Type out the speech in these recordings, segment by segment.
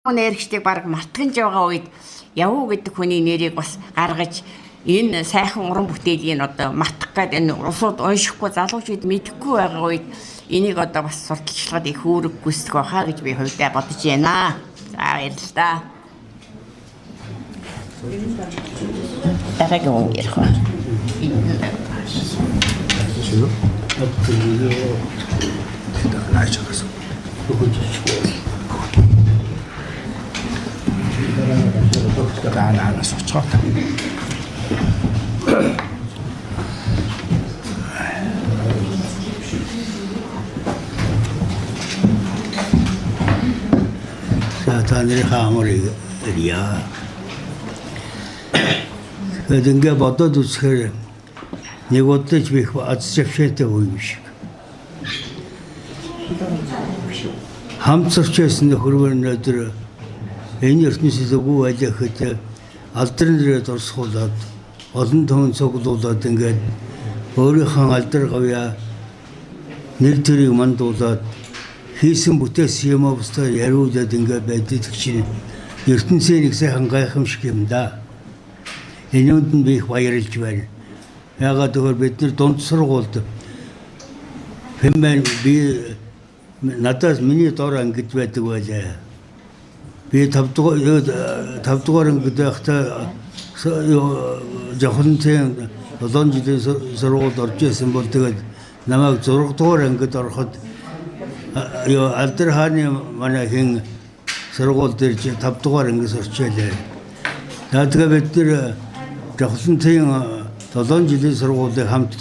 Нэрхтийг баг мартган байгаа үед Явуу гэдэг хүний нэрийг бас гаргаж энэ сайхан уран бүтээлийн одоо мартах гээд энэ улсууд уншихгүй, залуучууд мэдэхгүй байгаа үед энийг одоо бас сурталчилгаад их үүрэг гүйцэтгэх байхаа гэж би хувьдаа бодож байна. За, баярлалаа. Дараагийн хүн ярих ба. За, наа суцгаа. За, та нарынхаа амрыг ирье. Тэгээд ингээ бодоод үзэхээр нэг удаж би их аз завшаатай үе юм шиг. Хамт сурч байсан нөхөр өнөөдөр энэ ертөнцид үгүй байлаа гэхэд алдар нэрээ дурсгуулад, олон түмэн цуглуулад, ингээд өөрийнхөө алдар гавьяа нэр төрийг мандуулаад, хийсэн бүтээсэн юм бусдаар яриулаад ингээд байдаг чинь ертөнцийн нэг сайхан гайхамшиг юм да. Энэ үнд нь би их баярлж байна. Яагаад гэвэл бид нар дунд сургуульд хэмээн би надаас миний дор ангид байдаг байлаа. Би 5 дугаар 5 дугаар ангид байхдаа Жохлонцын 7 жилийн сургуульд орж исэн бол тэгээд намайг 6 дугаар ангид ороход юу Алдар хааны манай хин сургууль дээр 5 дугаар ангис орчээлээ. За, тэгээ бид нэр Жохлонцын 7 жилийн сургуулийг хамт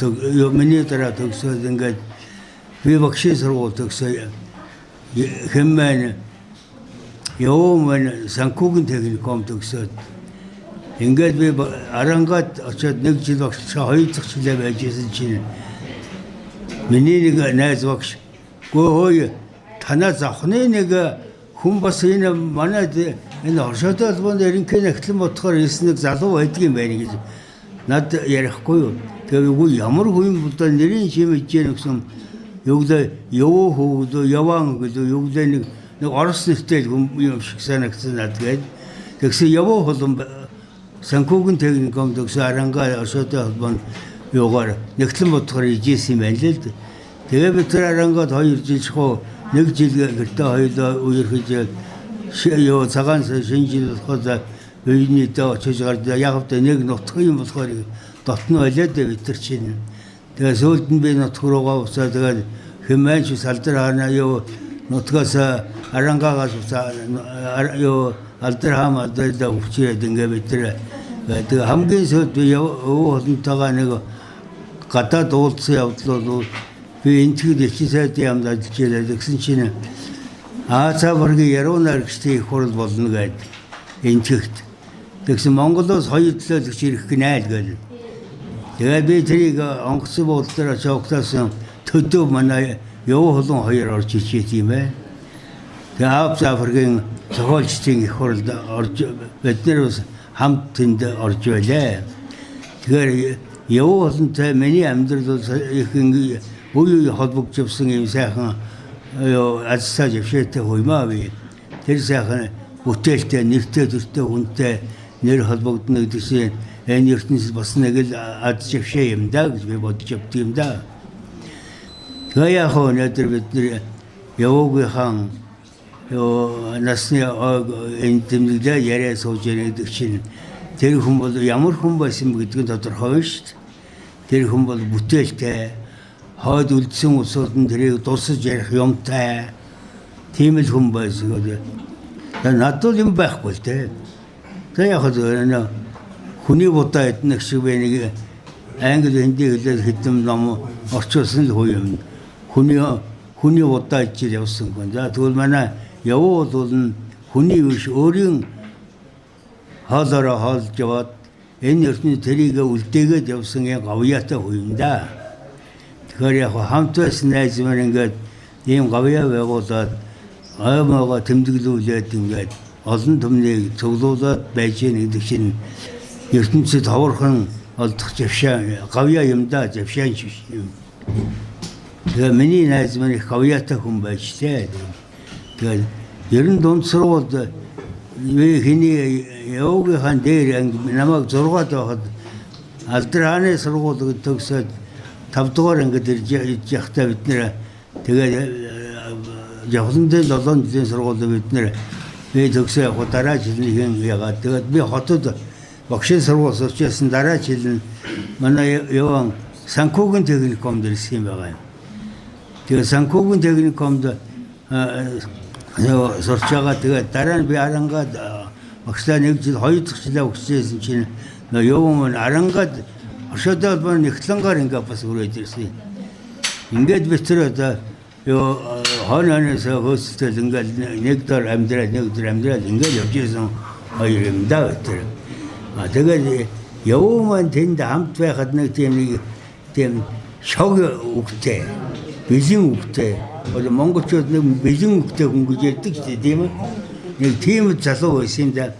миний дараа төгсөөд, ингээд би багшийн сургууль төгсөө, хэмээн Явуу маань Санхүүгийн техникум төгсөөд, ингээд би Арангаад очиод нэг жил багшлаа, хоёр дахь жилээ байж исэн чинь миний нэг найз багш гөө хөөе, танаа завхны нэг хүн бас энэ манай энэ хоршоотой холбоонд ерөнхий нягтлан бодохоор ирсэн нэг залуу байдаг юм байна гэж над ярихгүй юу. Тэгээ үгүй, ямар хүн юм бол доо, нэрийн шим ижээн гэсэн юу гэлээ, Явуу хөө гэлөө, Яваан гэлөө, юу гэлээ, нэг орос нэртэй хүн юм шиг санагдсан над гээд. Тэгсэн Явуу холон Санхүүгийн техникум төгсөн, Арангаа оршоотой холбоонд юугаар нягтлан бодохоор ижээсэн юм байна л л. Тэгээ бид тэр Арангад 2 жил шахуу нэг жил гэртээ хоёулаа үерхэж, юу цагаан шинэ жил болоход үеийнийдээ очиж гарч яг л нэг нутг юм болохоор дотно байлаа дээ бид нар чинь. Тэгээ сүүлд нь би нутг руугаа буцаа, тэгээд хэмээн чи салдар хаана юу нутгаас Арангаагаас буцаа юу алдар хаам одоо өвчрээд ингээ бид нар. Тэгээ хамгийн сүүлд би өвөө холонтойгоо нэг гадаад уулзсан явдал бол би Энэтхэг элчин сайдын яамд ажиллаж байлаа. Тэгсэн чинь Аз Африкийн яруу найрагчдын их хурал болно гээд Энэтхэгт. Тэгсэн Монголоос хоёр төлөөлөгч ирэх гинэ л гээл. Тэгээд би тэрийг онгоцон буудлын дээр очиоктаас төдөө манай Явуу холон хоёр орж ижээд юм ээ. Тэгээ Аз Африкийн зохиолчдын их хуралд орж бид нар бас хамт тэнд орж байлаа. Тэгэхээр Явуу холонтой миний амьдрал бол их үе үе холбогдсон юм сайхан юу азтай жившээтэй хуймаа би. Тэр сайхан бүтээлтэй, нэртэй төртэй хүнтэй нэр холбогдно гэдэг чинь энэ ертөнцид бас нэг л аз жившээ юм да гэж би бодож явдаг юм да. Тэгээ яг өнөөдөр бид нэр Явуугийнхаа юу насны энэ тэмдэглээ яриа сууж байгаа гэдэг чинь тэр хүн бол ямар хүн байсан гэдэг нь тодорхой байна шүү дээ. Тэр хүн бол бүтээлтэй, хойд үлдсэн улсууд нь тэрийг дурсаж ярих юмтай тийм л хүн байсан. Тэгээ надад бол юм байхгүй л дээ. Тэгээ яг л хүний будаа эднэх шиг би нэг англи, хинди хэлээр хэдэн ном орчуулсан л хүү юм. Хүний будаа ичээр явсан хүн. За, тэгвэл манай Явуу бол нь хүний биш, өөрийн хоолоороо хоолж яваад энэ ертөнцийн тэрийг үлдээгээд явсан юм гавьяатай хүн юм да. Тэгэхээр яг хамт байсан найз маань ингээд ийм гавьяа байгуулад, ой моогоо тэмдэглүүлээд, ингээд олон түмнийг цуглуулад байж гэн гэдэг чинь ертөнцид ховорхон олдох завшаан гавьяа юм да, завшаан биш юм. Тэгээ миний найз маань их гавьяатай хүн байж тээ. Тэгээд ер нь дунд сургуульд Би хиний Явуугийнхаа дээр анги намайг 6 байхад Алдар хааны сургууль төгсөөд 5 дугаар ангид ирж явахдаа бид нэр тэгээд Явлан дээр 7 жилийн сургууль бид нэр би төгсөө явах дараа жил нь хэн ягаад тэгээд би хотод багшийн сургууль сурч байсан дараа жил нь манай Яван Санхүүгийн техникумд ирсэн юм байгаа юм. Тэгээд Санхүүгийн техникумд сурч байгаа. Тэгээд дараа нь би Арангаад багшлаа нэг жил хоёр дахь жилээ өгчээсэн чинь Яван маань Арангаад оршоодоо холбооны Нягтлангаар ингээд бас хүрээд ирсэн. Ингээд бид тэр одоо юу хойно хойноос хөөцөлтөл ингээд нэг дор амьдраад нэг дор амьдраад ингээд явж исэн хоёр юм да тэр. А тэгээд Явуу маань тэнд хамт байхад нэг тийм шог үгтэй, бэлэн үгтэй. Одоо монголчууд нэг бэлэн үгтэй хүн гэж ярьдаг шүү дээ, тийм үү? Нэг тийм залуу байсан юм да.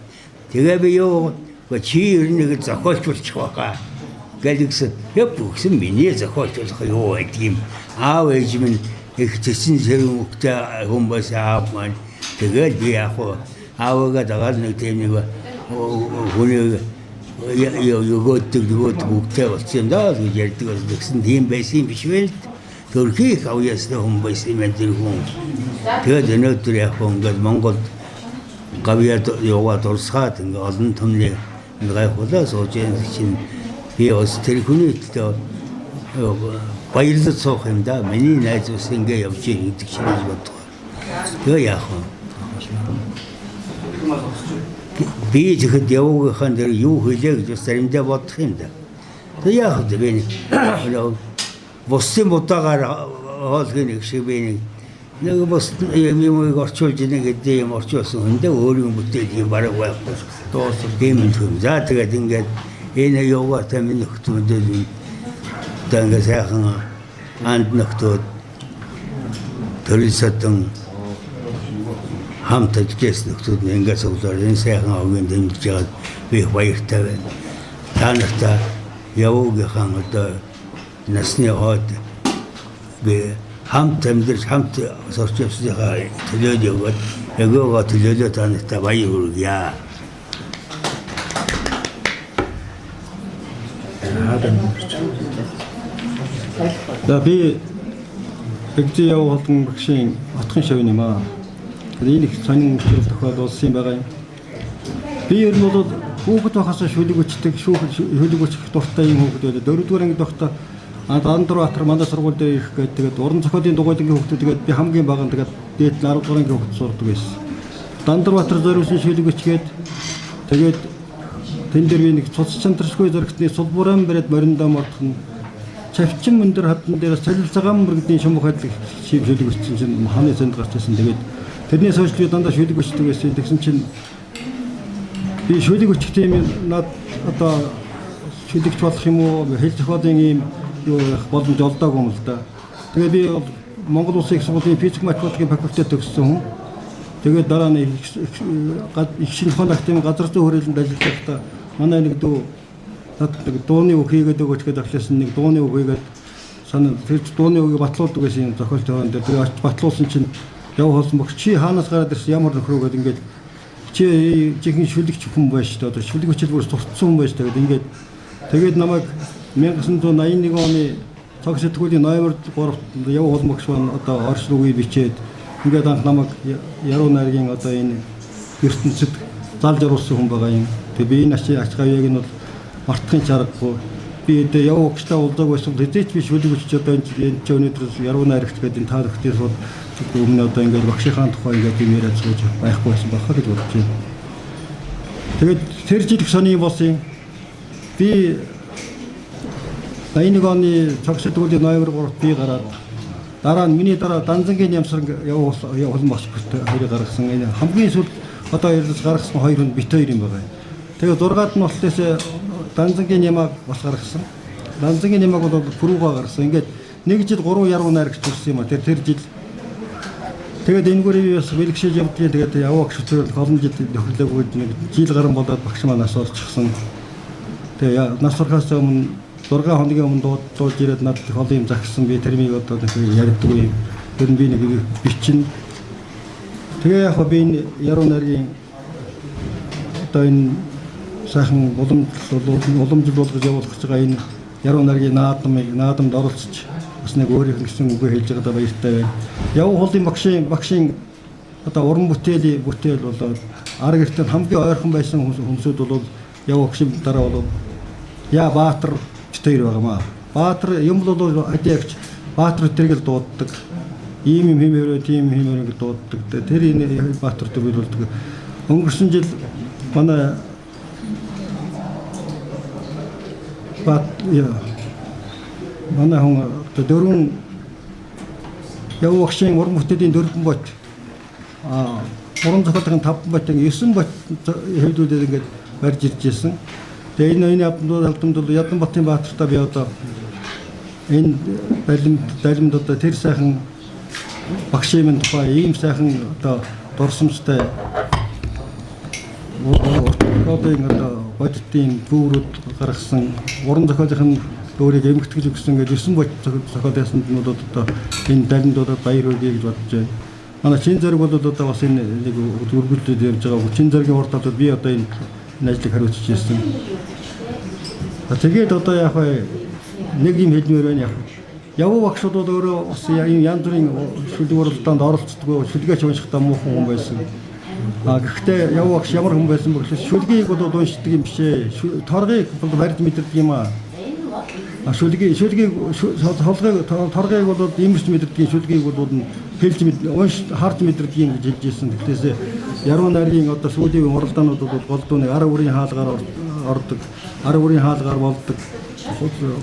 Тэгээ би юу чи ер нь нэг зохиолч болчих واخа. Гэлэгсэн. Яг бүгсэн миний зохиолч болох юу байдгийм. Аав ээж минь их цэцэн сэрэн үгтэй хүн байсан аав маань. Тэгээд би яг аавыгаа дагаад нэг тийм нэг хүний өгөөдөг нөгөөдөг үгтэй болсон юм даа гэж ярьдаг бас тэгсэн тийм байсан юм биш вэ? Төрхий их авьяастай хүн байсан юм байна тэр хүн. Тэгээд өнөөдөр яг ингээд Монголд гавьяа яваад урсгаад ингээд олон түмний гайхуулаа сууж байгаа чинь би бас тэр хүний төлөө баярлаж суух юм да. Миний найз бас ингээд явж байгаа гэдэг чинь гэж боддог. Тэгээ яах вэ? Би тэгэхэд Явуугийнхаа дээр юу хийлээ гэж бас заримдаа бодох юм да. Тэгээ яах вэ? Би бусдын будаагаар хоолгийн нэг шиг би нэг бус юм орчуулж нэг хэдэн юм орчуулсан хүндээ өөрийн бүтээл юм бараг байхгүй дуусах тийм юм. За тэгээд ингээд энэ Явуутай минь нөхдөд одоо ингээд сайхан анд нөхдөөд төрөл содон хамт ажилласан нөхдүүд нь ингээд цуглаар энэ сайхан овгийн дэмжиж байгаад би их баяртай байна. Та нартай Явуугийнхаа одоо насны хойд би хамт амьдарч хамт сурч явсныхаа төлөөд яваад эгоогоо төлөөлөө та нартай баяр хүргье. За би Бэгзий Явуу холбон багшийн отхон шавь юм аа. Энэ их сонин учрал тохиолдуулсан юм байгаа юм. Би ер нь бол хүүхэд байхасаа шүлэг өчтөг, шүлэг өчөх дуртай юм хүүхэд байлаа. Дөрөвдүгээр ангид байхдаа Андур Баатар манай сургууль дээр ирэх гээд тэгээд уран зохиолын дугуйлангийн хүүхдүүд тэгээд би хамгийн бага нь тэгээд дээд нь 10 дугаар ангийн хүүхд сурдаг байсан. Дандар Баатар зориулсан шүлэг өчгээд тэгээд тэн дээр би нэг цуц чанаршгүй зөрөгтний сулбуран бариад мориндоо мордох нь чавчин өндөр хатан дээр солил цагаан мөргөдний шумх хайдлаг шүлэг өчсөн чинь хааны цэнд гарч ирсэн. Тэгээд тэрнээс хойш би дандаа шүлэг өчтдөг байсан. Тэгсэн чинь би шүлэг өчөх тийм над одоо шүлэгч болох юм уу, хэл зохиолын ийм юу боломж олдоогүй юм л да. Тэгээд би Монгол Улсын их сургуулийн физик математикийн факультет төгссөн хүн. Тэгээд дараа нь их шинэ ухааны академийн газар зүйн хүрээлэнд ажиллаж байхдаа манай нэг дүү над нэг дууны үг хийгээд өгөөч гэдэг ахлаасан нэг дууны үг хийгээд санаа тэр дууны үгийг батлуулдаг байсан юм зохиолч тойрон дээр. Тэгээд очиж батлуулсан чинь Явуу холсон багш чи хаанаас гараад ирсэн ямар нөхрөө гэдэг ингээд чи жинхэнэ шүлэгч хүн байж шүү дээ. Одоо шүлэг хичээл бүр сурцсан хүн байж тэгээд ингээд тэгээд намайг 1981 оны цог сэтгүүлийн ноембер 3-нд Явуу холбон багш маань одоо оршин үгийг бичээд ингээд анх намайг Яруу найргийн одоо энэ ертөнцид залж оруулсан хүн байгаа юм. Тэгээд би энэ ач гавьяаг нь бол мартахын чаргагүй. Би одоо Явуу багштай уулзааг байсан хэзээ ч би шүлэг өчч одоо энэ ч өнөөдөр Яруу найрагч гэдэг энэ та нөхдөс бол өмнө одоо ингээд багшийнхаа тухай ингээд юм яриад сууж байхгүй байсан байхаа гэж бодож байна. Тэгээд тэр жил их сони болсон юм. Би 81 оны цог сэтгүүлийн ноембер 3-нд би гараад дараа нь миний дараа Данзангийн нямсран Явуу холбон багш хоёрыг гаргасан. Энэ хамгийн сүүлд одоо ярилж гаргасан хоёр хүн бит хоёр юм байгаа. Тэгээд 6-ад нь болохоор Данзангийн нямаг бас гаргасан. Данзангийн нямаг бол пүрүүга гаргасан. Ингээд нэг жил 3 яруу найрагч төрсөн юм а. Тэр жил тэгээд энэгээр бас бэлгшээж явдгийг тэгээд Явуу багш өчрөл олон жил нөхөрлөөгүй нэг жил гарan болоод багш маань нас орчихсон. Тэгээд нас орохоос өмнө 6 хоногийн өмнө дуудж ирээд надад их олон юм загсан. Би тэрмийг одоо нэг ярьдаггүй юм. Тэр нь би нэг бичин. Тэгээ яг би энэ яруу найргийн одоо энэ сайхан уламжлал болгож явуулах гэж байгаа энэ яруу найргийн наадамд оролцож бас нэг өөрийнх нь гэсэн үгээ хэлж байгаадаа баяртай байна. Явуу хулын багшийн одоо уран бүтээл болоод арга гэртээ хамгийн ойрхон байсан хүмүүсүүд бол Явуу багшийн дараа бол Яа Баатар бит хоёр байгаамаа. Баатар юм бол хадиагч Баатар тэрэг л дууддаг. Ийм юм хэмээрээ тийм хэмээрээ гэж дууддаг. Тэр энэ Баатар төр болдог. Өнгөрсөн жил манай манай хүн одоо дөрвөн Явуу багшийн уран бүтээлийн 4 бот уран зохиолын 5 бот 9 бот хэвлүүлээд ингээд барьж ирж ирсэн. Тэгээ энэ албанд бол Яданбатын Баатартай би одоо энэ балимд одоо тэр сайхан багшийн минь тухай ийм сайхан одоо дурсамжтай уртын одоо бодитын бүүрүүд гаргасан уран зохиолын өөрийг эмгэгтгэж өгсөн гэж 9 бот зохиол ясанд нь бол одоо энэ далимдуудад баяр хүргэе гэж бодож байна. Манай чин зэрэг бол одоо бас энэ нэг үргэлжлээд явж байгаа. Чин зэргийн урд бол би одоо энэ ажлыг хариуцж ирсэн. Тэгээд одоо яг нэг юм хэлмээр байна яг. Явуу багш бол өөрөө бас ийм янз бүрийн шүлэг уралдаанд оролцдоггүй, шүлгээч уншихдаа муухан хүн байсан. Гэхдээ Явуу багш ямар хүн байсан бэ гэхлээр шүлгийг бол уншдаг юм биш ээ. Торгыг бол барьж мэдэрдэг юм аа. Шүлгийг толгойг торгыг бол имэрч мэдэрдэг, шүлгийг бол хэлж унш харж мэдэрдэг юм гэж хэлж ирсэн. Тэгтээс яруу найргийн одоо сүүлийн уралдаанууд бол голдуу нэг ара бүрийн хаалгаар ордог, ара бүрийн хаалгаар болдог.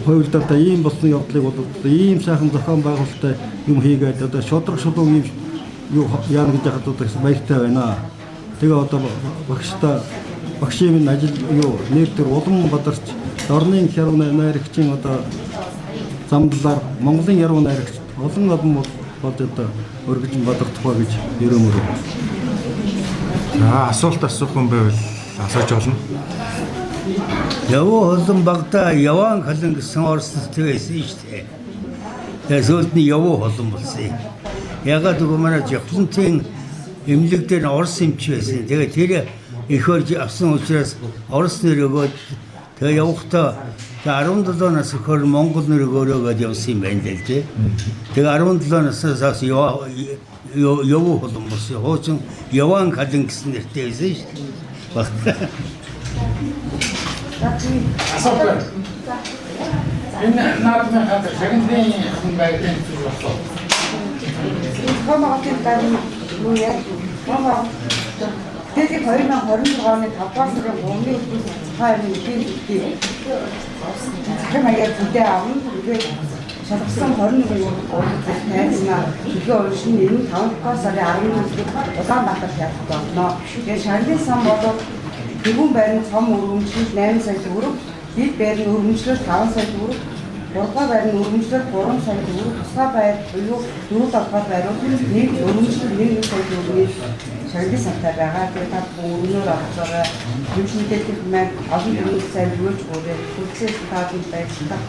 Хувилдаа ийм болсон явдлыг бол ийм сайхан зохион байгуулалттай юм хийгээд одоо шудраг шулуун юм юу яана гэж яхад одоо баяртай байна. Тэгээ одоо багштай багшийн минь ажил юу нэр төр улам бадарч дорны яруу найрагчийн одоо замдлаар Монголын яруу найрагч олон олон болж одоо өргөжин бадардах ба гэж ерөөмөр. За асуулт асуух юм байвал асууж болно. Явуу холон багада Яван халан гэсэн орос нэртэй байсан шүү дээ. Тэгээ сүүлд нь Явуу холон болсон юм. Ягаад гэвэл манай Жохлонтын эмнэлэг дээр орос эмч байсан. Тэгээ тэр их орж авсан учраас орос нэр өгөөд тэгээ явахдаа 17 нас өхөр Монгол нэр өгөөрэй гэдээ явсан юм байна л дээ. Тэгээ 17 наснаас хойш Явуу холон болсон. Хуучин Яван халан гэсэн нэртэй байсан шүү дээ. Асуулт байна. Энэ наадмын хатар шагналын хүн байдлын зүйл болов. Томоогын дараа юу яа? Томоо. Тэгээд 2026 оны 5 дугаар сарын 3-ны өдрөөс тухайн эдийн засгийн захир маягаар зүйдээ авна. Тэгээд шалгасан 21 уран найзнаа төлөө уншин энэ 5 дугаар сарын 11-нд Улаанбаатарт явах болно. Тэгээд шагналын сан бол дөрвөн байрны цом өргөмжлөл 8 сая төгрөг, хэд байрны өргөмжлөл 5 сая төгрөг, 3 дугаар байрны өргөмжлөл 3 сая төгрөг, тусгай байр буюу 4 дугаар байрууд нэг өргөмжлөл 1 сая төгрөгийн шагналын сантай байгаа. Тэгээд та бүхэн өргөнөөр оролцоорой. Хэмжээ мэдээллийн маань олон төрлийн сайн өгөөж өгөөрэй. Хүрэлцэн та бүхэнд баярлалаа.